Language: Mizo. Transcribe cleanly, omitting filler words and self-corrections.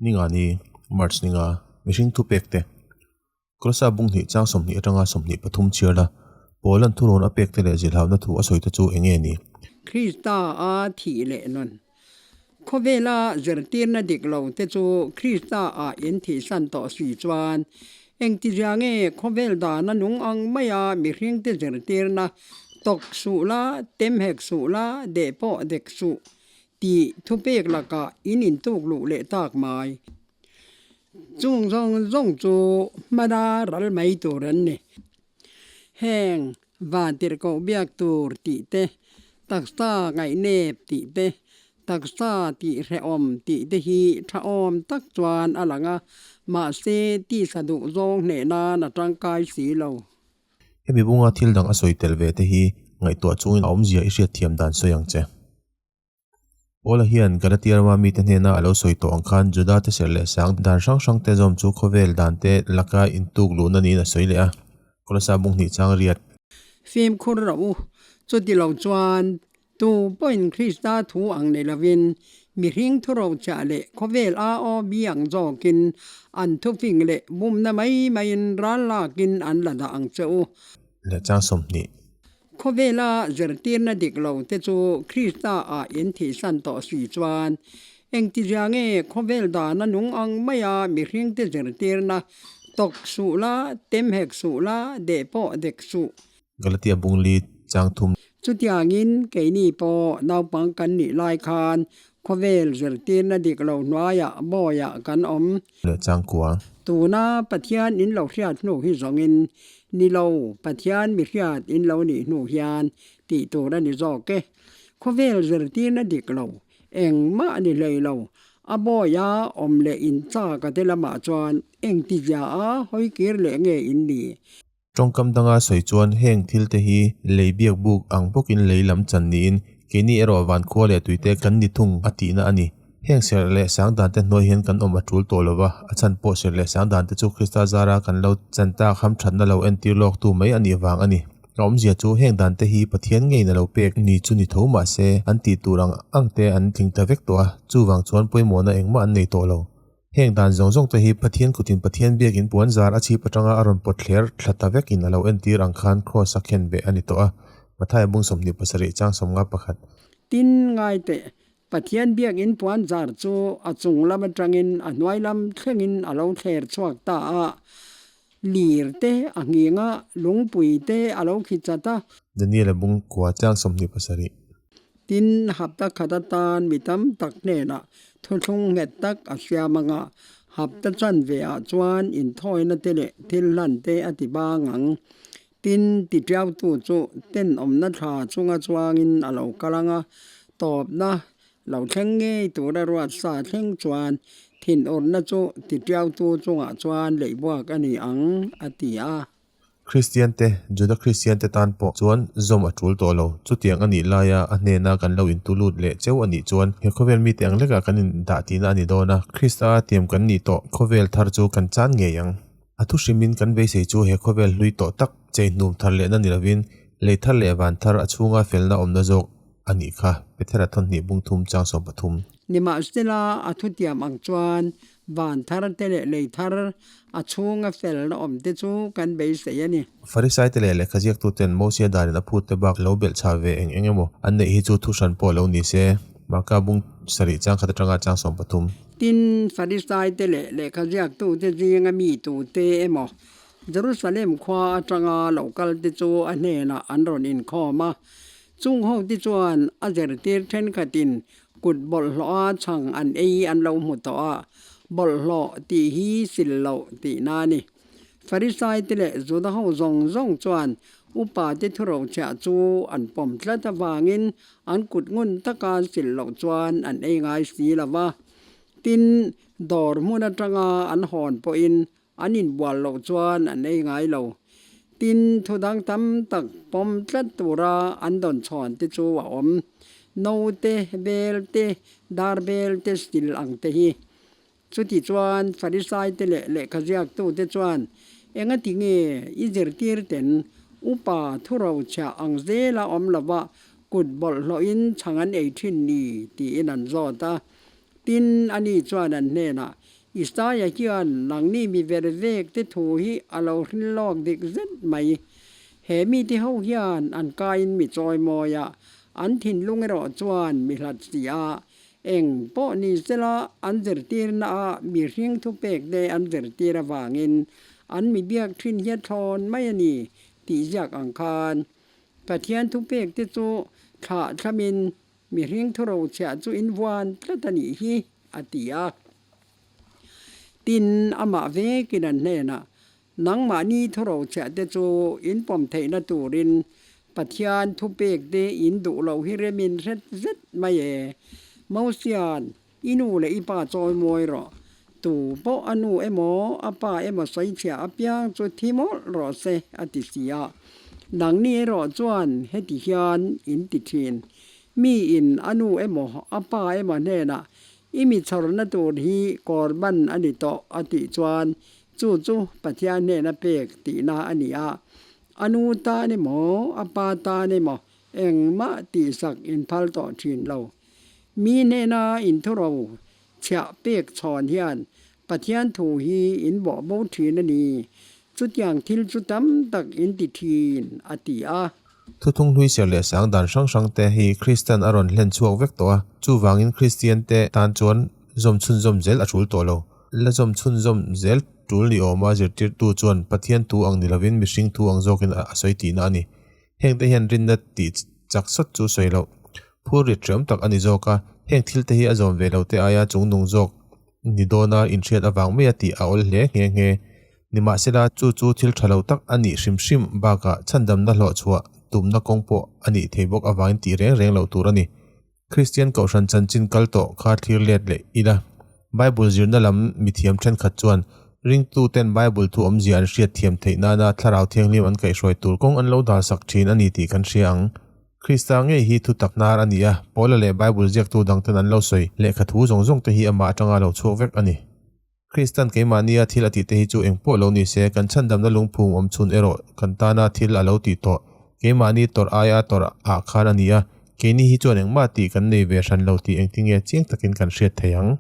Ninga ni, March ninga, mihring thupek te. Kolosa bung hnih chang 20 atanga 23 chhiar la, Paula'n thurawn a pek te leh zilhauhna thu a sawi te chu eng nge ni? Krista a thih leh nawn. Khawvela zirtirna dik lo te chu Krista ah in thihsan tawh si chuan engtizia nge khawvel dana nung ang maia mihringte zirtirna tawk suh la, tem hek suh la, deh pawh dek suh tih thupek lakah in intuk luh leh tak mai. Chung zawng zawng chu hmana ral mai tur an ni. Heng vantirhkoh biak tur tih te, taksa ngaihnep tih te, taksa tih hrehawm tih te hi thahawm tak chuan a lang a, mahse tisa duh zawng hneh nan a tangkai si lo. Hemi bunga thil dang a sawi tel ve te hi ngaihtuah chungin a awmzia i hriatthiam dan sawi ang che. Paula hian Galatia rama mite hnena a lo sawi tawh ang khan Juda te serh leh sang dan hrang hrang te zawm chu khawvel dan te laka intuk luhna niin a sawi leh a, Kolosa bung hnih chang riat. Fimkhur rawh u, chuti lo chuan tu pawhin Krista thu ang nei lovin mihring thurochhiah leh khawvel AOB ang zawkin an thufing leh bumna mai maiin ral lakin an la dah ang che u. Leh chang 20. Khawvela zirtirna dik lo te chu Krista ah in thihsan tawh si chuan engtizia nge khawvel dana nung ang maia mihringte zirtirna tawk suh la, tem hek suh la, deh pawh dek suh. Galatia bungli chang thum. Chutiangin keini pawh naupang kan nih lai khan khawvel zirtirna dik lo hnuaiah bawiah kan awm. Leh changkua. Tuna Pathian in lo hriat hnu hi zawngin Ni lo, Pathian mi hriat in lo nih hnu hian tih tur a ni zawk e. Khawvel zirtirna dik lo, engmah ni hlei lo, a bawia awm leh in chak a te lamah chuan engtizia a hawi kir leh nge in ni? Tawngkam danga sawi chuan heng thil te hi lei biak buk ang bawkin lei lam chan niin keini erawh vankhua leh tuite kan ni thung a tihna a ni. Heng serh leh sang dante hnuai hian kan awm a tul tawh lo va, a chhan pawh serh leh sang dante chu Krista zara kan lo chan tak hamthatna lo entir lawktu mai a nih vang a ni. A awmzia chu heng dante hi Pathian ngeiin a lo pek ni chu ni tho mah se an tih tur ang ang te an tling ta vek tawh a, chuvang chuan pawimawhna engmah an nei tawh lo. Heng dan zawng zawng te hi Pathian kutin Pathian biakin puan zar a chhip atanga a rawn pawt thler thla ta vekin a lo entir ang khan Kraws a khen beh a ni tawh a, Mathaia bung 27 chang 51. Tin ngai teh, Pathian biakinn puan zar chu a chung lam atangin a hnuai lam thlengin a lo thler chhuak ta a, lir te a nghing a, lungpui te a lo khi chat a. Daniel-a bung kua chang 27. Tin, hapta khat atan mi tam tak hnenah thuthlung nghet tak a siam ang a, hapta chanve ah chuan inthawina te leh thil hlan te a ti bang ang. Tin, titiautu chu tenawmna thla chunga chuangin a lo kal ang a, tawpna lo thleng ngei tura ruat sa thleng chuan thinurna chu titiautu chungah chuan leihbuak a ni ang, a ti a. Kristian te, Juda Kristian te tan pawh chuan zawm a tul tawh lo. Chutiang a nih laia a hnena kan lo intulut leh cheu a nih chuan he khawvel mite ang lekah kan indah tihna a ni dawn a, Krista tiam kan nih tawh khawvel thar chu kan chan ngei ang. A thu hrimin kan beisei chu he khawvel hlui tawh tak chei hnum thar lehna ni lovin lei thar leh van thar a chhunga felna awmna zawk a nih kha, Pethera thawnhnih bung thum chang 13. Nimahsela a thutiam ang chuan van thar te leh lei thar a chhunga felna awm te chu kan beisei a ni. Farisai te leh lehkha ziaktuten Mosia danin a phut te bak lo belh chha ve eng eng emaw an neih hi chu thu hran pawh lo ni se, Marka bung sarih chang khat atanga chang 13. Tin, Farisaite leh lehkha ziaktute zinga mi tute emaw Jerusalem khua atanga lo kalte chu a hnenah an rawn inkhawm a. Chung hote chuan a zirtir thenkhatin kut bawlhhlawha chhang an ei an lo hmu tawh a, bawlhhlawh tih hi sil loh tihna a ni. Farisaite leh Juda ho zawng zawng chuan upate thurochhiah chu an pawm tlat avangin An kut ngun taka sil loh chuan an ei ngai si lo va, tin, dawr hmun atanga an hawn pawhin an inbual loh chuan an ei ngai lo. Tin, thu dang tam tak pawm tlat tura an dawn chhawn te chu a awm. No te, bel te, dar bel te sil ang te hi. Chuti chuan Farisaite leh lehkhaziaktute chuan, Engati nge i zirtir ten upa thurochhiah ang zela awm lova kut bawlhhlawhin chhang an ei thin ni? tiin an zawt a. Tin, ani chuan an hnenah, Isaia hian nangni mi ver vek te thu hi a lo hrin lawk dik zet mai. He mite ho hian an kaiin mi chawimawi a, an thinlung erawh chuan mi hlat si a. Eng pawh ni sela an zirtirna a mihring thupek te an zirtir avangin an mi biak thin hi a thlawn mai a ni tih ziak ang khan Pathian thupek te chu thlah thlamin mihring thurochhiah chu in vuan tlat a nih hi a ti a. Tin, amah vekin an hnenah, Nangmahni thurochhiah te chu in pawm theihna turin Pathian thupek te in duh loh hi remin hret zet mai e. Mosian, I nu leh i pa chawi mawi rawh. Tu pawh a nu emaw a pa emaw sawichhiah apiang chu thi mawlh rawh se, a ti si a. Nangni erawh chuan heti hian in ti thin. Mi in a nu emaw a pa emaw hnenah i mi chhawrna tur hi kawrban a ni tawh a tih chuan chu chu Pathian hnena pek tihna a ni a. A nu tan emaw a pa tan emaw engmah tihsak inphal tawh thin lo. Mi hnena inthuro chhiah pek chhawn hian Pathian thu hi in bawh bo thin a ni. Chutiang thil chu tam tak in ti thin, a ti a. Thuthung hlui ser leh sang dan hrang hrang te hi Kristan a rawn hlen chhuak vek tawh a, chuvangin Kristian te tan chuan zawm chhunzawm zel a tul tawh lo. La zawm chhunzawm zel tul ni awma zirtirtu chuan Pathian thu ang ni lovin mihring thu ang zawkin a sawi tihna a ni. Heng te hian rinna tih chak sawt chu sawi loh. Phur rit hreawm tak a ni zawk a, heng thil te hi a zawm ve lo te aia chungnung zawk ni dawna inhriat avang maia tih a awl hle nghe nghe. Nimahsela, chu chu thil tha lo tak a nih hrim hrim bakah chhandamna hlawhchhuah tumna kawng pawh a nih thei bawk avangin tih reng reng loh tur a ni. Kristian Kohhran chanchin kal tawh kha thlir let leh ila. Bible zirna lam mithiam thenkhat chuan ringtuten Bible thu awmzia an hriat thiam theih nana Thlarau Thianghlim an kaihhruai tur kawng an lo dalsak thin a ni tih kan hria ang. Krista ngei hi thutak hnar a ni a, Paula leh Bible ziaktu dangten an lo sawi lehkha thu zawng zawng te hi amah atanga lo chhuak vek a ni. Kristan keimahnia thil a tihte hi chu engpawh lo ni se, kan chhandamna lungphum awm chhun erawh kan tana thil a lo tih tawh. Keimahni tawrh aia tawrh ah khan a ni a, keini hi chuan engmah tih kan nei ve hran lo tih engtinge chiang takin kan hriat thei ang.